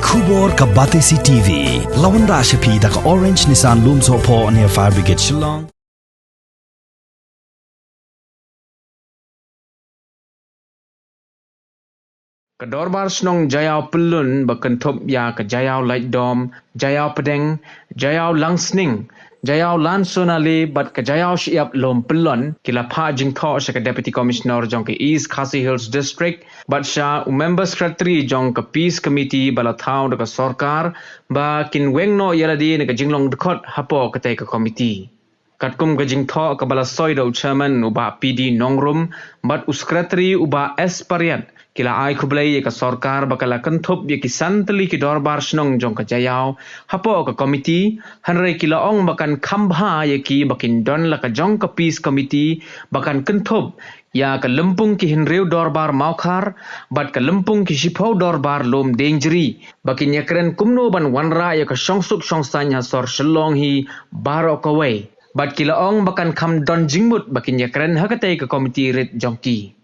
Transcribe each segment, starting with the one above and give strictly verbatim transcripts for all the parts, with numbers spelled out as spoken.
Khubor ka Batesi T V. Lawan da sha phi da ka Orange Nissan Lumsohphoh near Fire Brigade Shillong. Ka Dorbar Shnong Jaiaw Pyllun ba kynthup ïa ka Jaiaw Laitdom, Jaiaw Pdeng, Jaiaw Langsning, Jaiaw Lansonali bad ka Jaiaw Shyiap Lum Pyllun ki la phah jingthoh sha ka Deputy Commissioner jong ka East Khasi Hills District bad sha u Member Secretary jong ka Peace Committee ba la thaw da ka sorkar ba kin weng noh ïa lade na ka jinglong dkhot hapoh katei ka committee. Katkum ka jingthoh kaba la soi da u Chairman u Bah P D Nongrum bad u Secretary u Bah S Pariat, ki la ai khublei ïa ka sorkar ba ka la kynthup ïa ki san tylli ki dorbar shnong jong ka Jaiaw hapoh ka committee, hynrei ki la ong ba kan kham bha ïa ki ba kin don la ka jong ka Peace Committee ba kan kynthup ïa ka lympung ki hynriew dorbar Mawkhar bad ka lympung ki shiphew dorbar Lum Diengjri ba kin ïakren kumno ban wanrah ïa ka shongsuk shongsaiñ ha sor Shillong hi baroh kawei. Bad ki la ong ba kan kham don jingmut ba kin ïakren ha katei ka committee rit jong ki.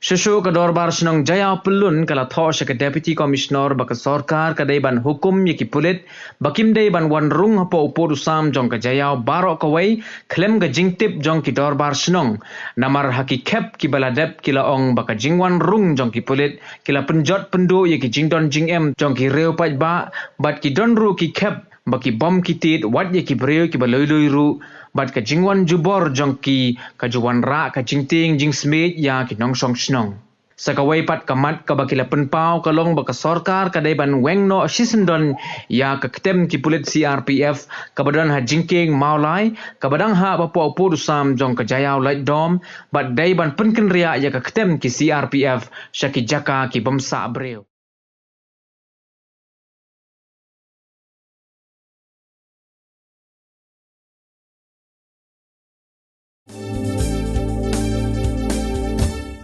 Shuh shuh ka Dorbar Shnong Jaiaw Pyllun ka la thoh sha ka Deputy Commissioner ba ka sorkar ka dei ban hukum ïa ki pulit ba kim dei ban wan rung hapoh u pud u sam jong ka Jaiaw baroh kawei khlem ka jingtip jong ki dorbar shnong. Namar ha ki khep kiba la dep ki la ong ba ka jingwan rung jong ki pulit ki la pynjot pynduh ïa ki jingdon jingem jong ki riew paidbah bad ki don ruh ki khep ba ki bom ki tied wat ïa ki briew kiba lui lui ruh bad ka jingwan jubor jong ki ka ju wanrah ka jingtieng jingsmiej ïa ki nongshong shnong. Sa kawei pat ka mat kaba ki la pynpaw ka long ba ka sorkar ka dei ban weng noh shisyndon ïa ka ktem ki pulit C R P F kaba don ha jingkieng Mawlai kaba dang hap hapoh u pud u sam jong ka Jaiaw Laitdom bad dei ban pynkynriah ïa ka ktem ki C R P F sha ki jaka ki bym sah briew.